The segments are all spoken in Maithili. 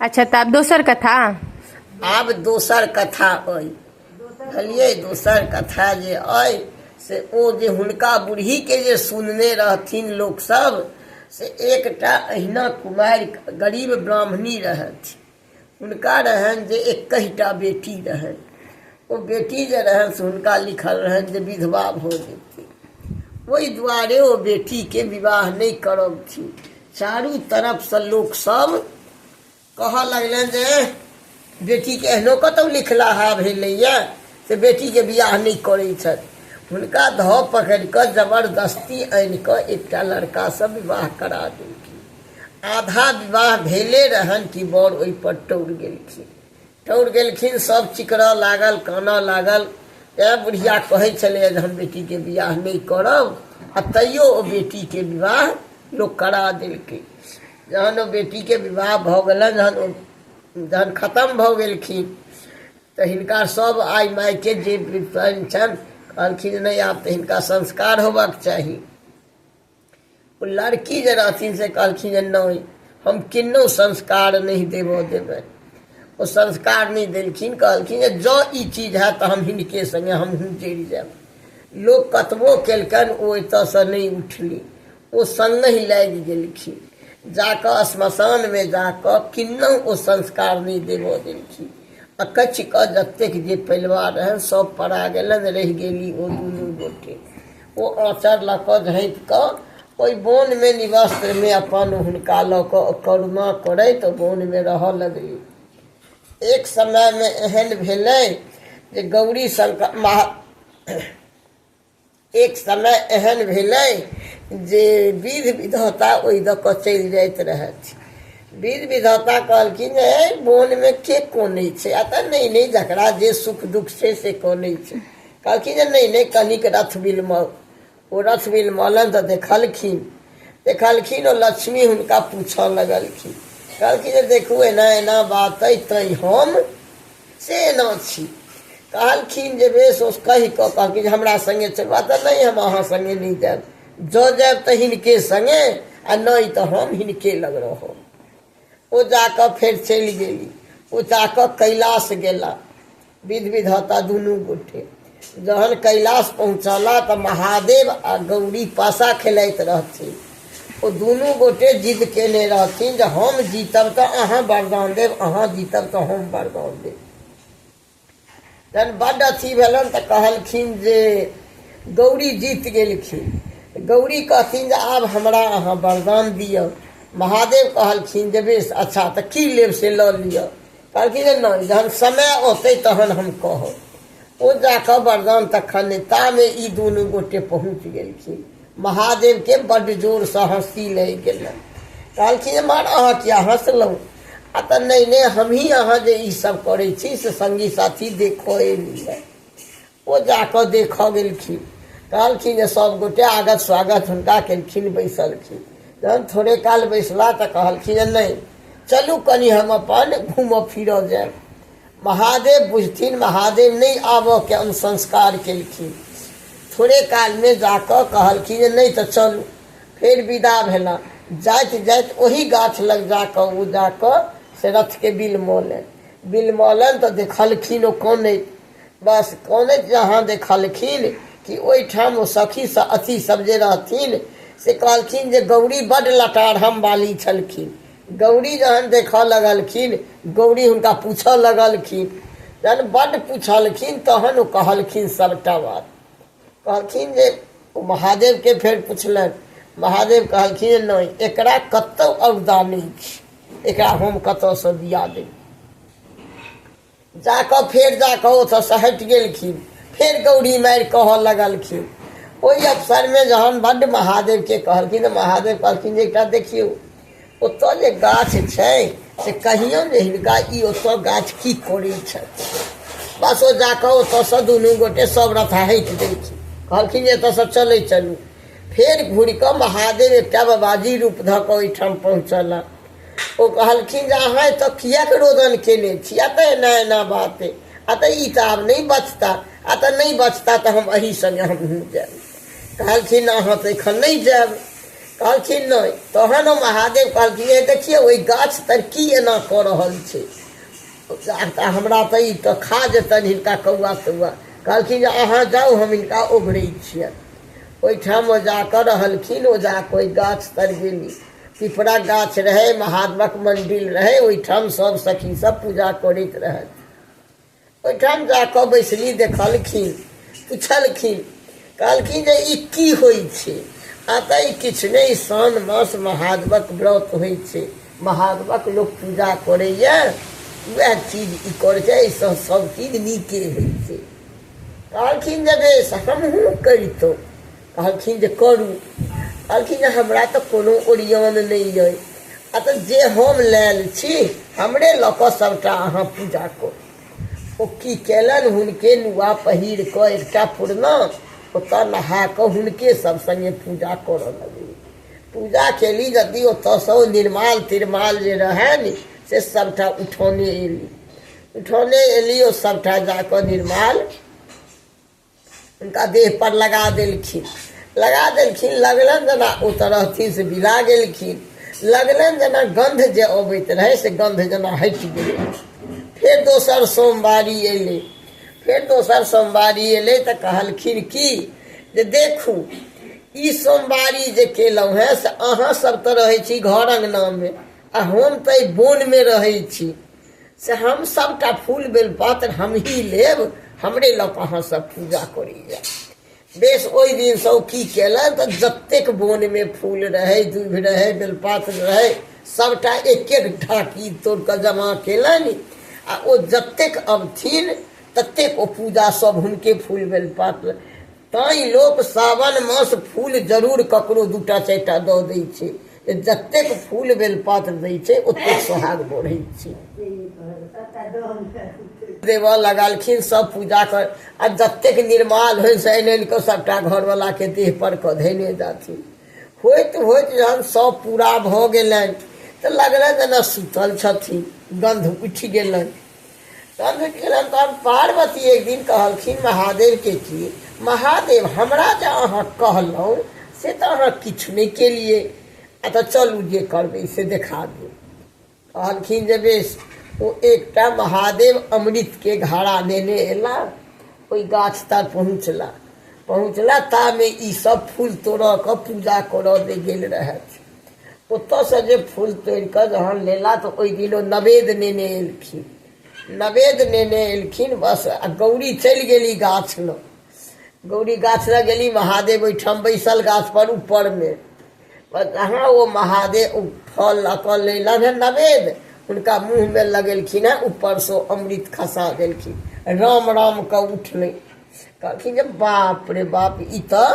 अच्छा, तऽ आब दोसर कथा। आब दोसर कथा अइ, बुझलियै? दोसर कथा जे अइ से ओ जे हुनका बुढ़हीके जे सुनने रहथिन लोकसभ, से एकटा अहिना कुमारि गरीब ब्राह्मणी रहथि। हुनका रहनि जे एकहिटा बेटी रहनि। ओ बेटी जे रहनि से हुनका लिखल रहनि जे विधवा भऽ जेतै। ओहि दुआरे ओ बेटीके विवाह नहि करबथिन। चारू तरफसँ लोकसभ कहऽ लगलनि जे बेटीके एहनो कतहु लिखलाहा भेलैए से बेटीके बियाह नहि करै छथि। हुनका धऽ पकड़ि कऽ जबरदस्ती आनि कऽ एकटा लड़कासँ विवाह करा देलखिन। आधा विवाह भेले रहनि कि बर ओहिपर टौर गेलखिन। टौर गेलखिन, सब चिकरऽ लागल, कानऽ लागल। तैँ बुढ़िया कहै छलैए जे हम बेटीके बियाह नहि करब, आ तैयो ओ बेटीके विवाह लोक करा देलकै। जहन ओ बेटीके विवाह भऽ गेलनि, जहन ओ जहन खतम भऽ गेलखिन तऽ हिनका सब आइ मायके जे छनि कहलखिन, नहि, आब तऽ हिनका संस्कार होबाक चाही। ओ लड़की जे रहथिन से कहलखिन जे नहि, हम किन्नहु संस्कार नहि देबऽ देबनि। ओ संस्कार नहि देलखिन। कहलखिन जे जँ ई चीज हैत तऽ हम हिनके सङ्गे हमहूँ जरि जायब। लोक कतबो केलकनि, ओ एतऽसँ नहि उठली। ओ सङ्गहि लागि गेलखिन। जाकऽ श्मशानमे जाकऽ किन्नहु ओ संस्कार नहि देबऽ देलखिन। अकछि कऽ जतेक जे परिवार रहनि सभ पड़ा गेलनि। रहि गेली ओ दुनू गोटे। ओ आँचर लऽ कऽ झाँपि कऽ ओहि वनमे निवस्त्रमे अपन हुनका लऽ कऽ करुणा करैत वनमे रहऽ लगली। एक समयमे एहन भेलै जे गौरी शंकर महा एक समय एहन भेलै जे विध विधाता ओहि दऽ कऽ चलि जाइत रहथि। विध विधाता कहलखिन जे वनमे के कनै छै? आ तऽ नहि नहि, जकरा जे सुख दुख छै से कनै छै। कहलखिन जे नहि नहि, कनिक रथ बिलमाउ। ओ रथ बिलमौलनि तऽ देखलखिन। देखलखिन, ओ लक्ष्मी हुनका पूछऽ लगलखिन। कहलखिन जे देखू, एना एना बात अइ, तैँ हम से एना छी। कहलखिन जे बेस। ओ कहि कऽ कहलखिन जे हमरा सङ्गे चलू। आ तऽ नहि, हम अहाँ सङ्गे नहि जायब। जँ जायब तऽ हिनके सङ्गे, आ नहि तऽ हम हिनके लग रहब। ओ जाकऽ फेर चलि गेली। ओ जाकऽ कैलाश गेला। विध विधाता दुनू गोटे जहन कैलाश पहुँचला तऽ महादेव आ गौरी पासा खेलाइत रहथिन। ओ दुनू गोटे जिद केने रहथिन जे हम जीतब तऽ अहाँ वरदान देब, अहाँ जीतब तऽ हम वरदान देब। जहन बड्ड अथी भेलनि तऽ कहलखिन जे गौरी जीत गेलखिन। गौरी कहथिन जे आब हमरा अहाँ वरदान दिअ। महादेव कहलखिन जे बेस, अच्छा, तऽ की लेब से लऽ लिअ। कहलखिन जे नहि, जहन समय औतै तहन हम कहब। ओ जाकऽ वरदान तखन नहि, तामे ई दुनू गोटे पहुँच गेलखिन। महादेवके बड्ड जोरसँ हँसी लागि गेलनि। कहलखिन जे मार, अहाँ किया हँसलहुँ? आ तऽ नहि नहि, हमही अहाँ जे ई सब करै छी से सङ्गी साथी देखऽ एलियै। ओ जाकऽ देखऽ गेलखिन। कहलखिन जे सब गोटे आगत स्वागत हुनका केलखिन। बैसलखिन। जहन थोड़े काल बैसला तऽ कहलखिन जे नहि, चलू, कनि हम अपन घूमऽ फिरऽ जायब। महादेव बुझथिन, महादेव नहि आबऽके अनुसंस्कार केलखिन। थोड़े कालमे जाकऽ कहलखिन जे नहि तऽ चलू। फेर विदा भेला। जाइत जाइत ओही गाछ लग जाकऽ ओ जाकऽ से रथके बिलमौलनि। बिलमौलनि तऽ देखलखिन ओ कनैत। बस, कनैत जहाँ देखलखिन कि ओहिठाम ओ सखी अथी सब जे रहथिन से कहलखिन जे गौरी बड्ड लटारहम वाली छलखिन। गौरी जहन देखऽ लगलखिन, गौरी हुनका पूछऽ लगलखिन। जहन बड्ड पुछलखिन तहन ओ कहलखिन सबटा बात। कहलखिन जे ओ महादेवके फेर पुछलनि। महादेव कहलखिन जे नहि, एकरा कतहु औरदा नहि छै, एकरा हम कतऽसँ दिया देब? जाकऽ फेर जाकऽ ओतऽसँ हटि गेलखिन। फेर गौरी मारि कहऽ लगलखिन। ओहि अवसरमे जहन बड्ड महादेवके कहलखिन तऽ महादेव कहलखिन जे एकटा देखियौ, ओतऽ जे गाछ छै से कहियौ जे हिनका ई ओतऽ गाछ की करै छथि। बस, ओ जाकऽ ओतऽसँ दुनू गोटे सब रथा हटि गेलखिन। कहलखिन जे एतऽसँ चलै चलू। फेर घुरि कऽ महादेव एकटा बाबाजी रूप धऽ कऽ ओहिठाम पहुँचला। ओ कहलखिन जे अहाँ एतऽ किएक रोदन केने छी? आ तऽ एना एना बात अइ। आ तऽ ई तऽ आब नहि बचता। आ तऽ नहि बचता तऽ हम एहि सङ्गे हमहूँ जायब। कहलखिन, अहाँ तऽ एखन नहि जायब। कहलखिन नहि। तहन ओ महादेव कहलखिन, हे देखियौ ओहि गाछ तर की एना कऽ रहल छै, हमरा तऽ ई तऽ खा जेतनि हिनका कौआ तौआ। कहलखिन जे अहाँ जाउ, हम हिनका ओगरै छियनि। ओहिठाम ओ जा कऽ रहलखिन। ओ जा कऽ ओहि गाछ तर गेली, पिपरा गाछ रहै, महादेवक मन्दिर रहै, ओहिठाम सब सखी सब पूजा करैत रहथि। ओहिठाम जा कऽ बैसली, देखलखिन, पुछलखिन, कहलखिन जे ई की होइ छै? आ तऽ ई किछु नहि, साओन मास महादेवक व्रत होइ छै, महादेवक लोक पूजा करैए, उएह चीज ई करै छै, एहिसँ सब चीज नीके होइ छै। कहलखिन जे बेस, हमहूँ करितहुँ। कहलखिन जे करू। कहलखिन जे हमरा तऽ कोनो ओरियान नहि अइ, आ तऽ जे हम लायल छी हमरे लऽ कऽ सभटा अहाँ पूजा करू। ओ की कयलनि, हुनके नुआ पहिर कऽ एकटा पुरना ओतऽ नहा कऽ हुनके सभ सङ्गे पूजा करऽ लगली। पूजा केली यदि ओतऽसँ ओ निर्माल तिरमाल जे रहनि से सभटा उठौने एली। उठौने एली, ओ सभटा जा कऽ निर्माल हुनका देह पर लगा देलखिन। लगा देलखिन, लगलनि जेना ओ तऽ रहथिन से बिला गेलखिन। लगलनि जेना गन्ध जे अबैत रहै से गन्ध जेना हटि गेलै। फेर दोसर सोमवारी एलै। फेर दोसर सोमवारी एलै तऽ कहलखिन की जे देखू, ई सोमवारी जे केलहुँ हेँ से अहाँ सब तऽ रहै छी घर अङ्गनामे आ हम तऽ एहि बोनमे रहै छी, से हम सबटा फूल बेलपत्र हमही लेब, हमरे लऽ कऽ अहाँ सब पूजा करैया। बेस, ओहि दिनसँ ओ की केलनि तऽ जतेक बोनमे फूल रहै, दूभि रहै, बेलपात्र रहै, सबटा एक एक ढाकी तोड़ि कऽ जमा केलनि आ ओ जतेक अबथिन ततेक ओ पूजा सब हुनके फूल बेलपात्र। तैँ लोक सावन मास फूल जरूर ककरो दूटा चारिटा दऽ दै छै, जतेक फूल बेलपात्र दै छै ओतेक सोहाग बढ़ै छै। देबऽ लगलखिन सब पूजा कर आ जतेक निर्माल होइ से आनि आनि कऽ सबटा घरवलाके देह पर कऽ धयने जाथिन। होइत होइत जहन सब पूरा भऽ गेलनि तऽ लगलनि जेना सुतल छथिन, गन्ध उठि गेलनि। गन्ध उठि गेलनि तहन पार्वती एक दिन कहलखिन महादेवके कि महादेव, हमरा जे अहाँ कहलहुँ से तऽ अहाँ किछु नहि केलियै, आ तऽ चलू जे करबै से देखा दियौ। कहलखिन जे बेस। ओ एकटा महादेव अमृतके घड़ा नेने एला, ओहि गाछ तर पहुँचला। पहुँचला तामे ई सब फूल तोड़ऽ कऽ पूजा करऽ दे गेल रहथि। ओतऽसँ जे फूल तोड़ि कऽ जहन लेला तऽ ओहि दिन ओ नवेद नेने एलखिन। नवेद नेने एलखिन बस, आ गौरी चलि गेली गाछ लग। गौरी गाछ लग गेली, महादेव ओहिठाम बैसल गाछ पर ऊपरमे। जहाँ ओ महादेव ओ फल लऽ कऽ लेलनि हेँ नवेद, हुनका मुँहमे लगेलखिन हेँ, ऊपरसँ अमृत खसा देलखिन। राम राम कऽ उठलै। कहलखिन जे बाप रे बाप, ई तऽ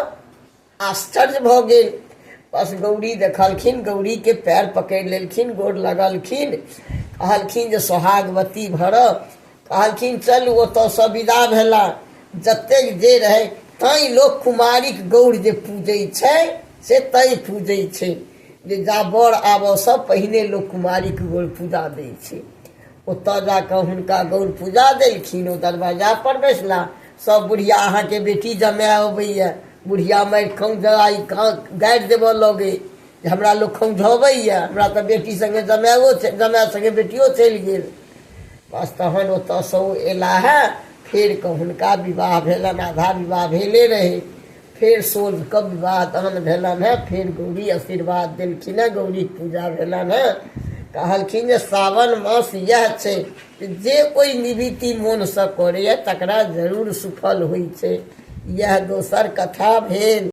आश्चर्य भऽ गेल। बस गौरी देखलखिन, गौरीके पैर पकड़ि लेलखिन, गोर लगलखिन, कहलखिन जे सोहागवती भरब। कहलखिन चलू। ओतऽसँ विदा भेला। जतेक जे रहै, तैँ लोक कुमारिक गौर जे पूजै छै से तैँ पूजै छै जे जा बर आबऽसँ पहिने लोक कुमारिक गौर पूजा दै छै। ओतऽ जा कऽ हुनका गौर पूजा देलखिन। ओ दरवाजापर बैसला। सब बुढ़िया अहाँके बेटी जमाए अबैए, बुढ़िया मारि खौंझाइ गारि देबऽ लगै जे हमरा लोक खौंझबैए, हमरा तऽ बेटी सङ्गे जमाओ जमाए सङ्गे बेटियो चलि गेल। बस, तहन ओतऽसँ ओ एला हे। फेर कऽ हुनका विवाह भेलनि। आधा विवाह भेले रहै, फेर सोझके विवाह दान भेलनि हेँ। फेर गौरी आशीर्वाद देलखिन हेँ, गौरीके पूजा भेलनि हेँ। कहलखिन जे सावन मास इएह छै जे ओहि निवृत्ति मोनसँ करैए तकरा जरूर सुफल होइ छै। इएह दोसर कथा भेल।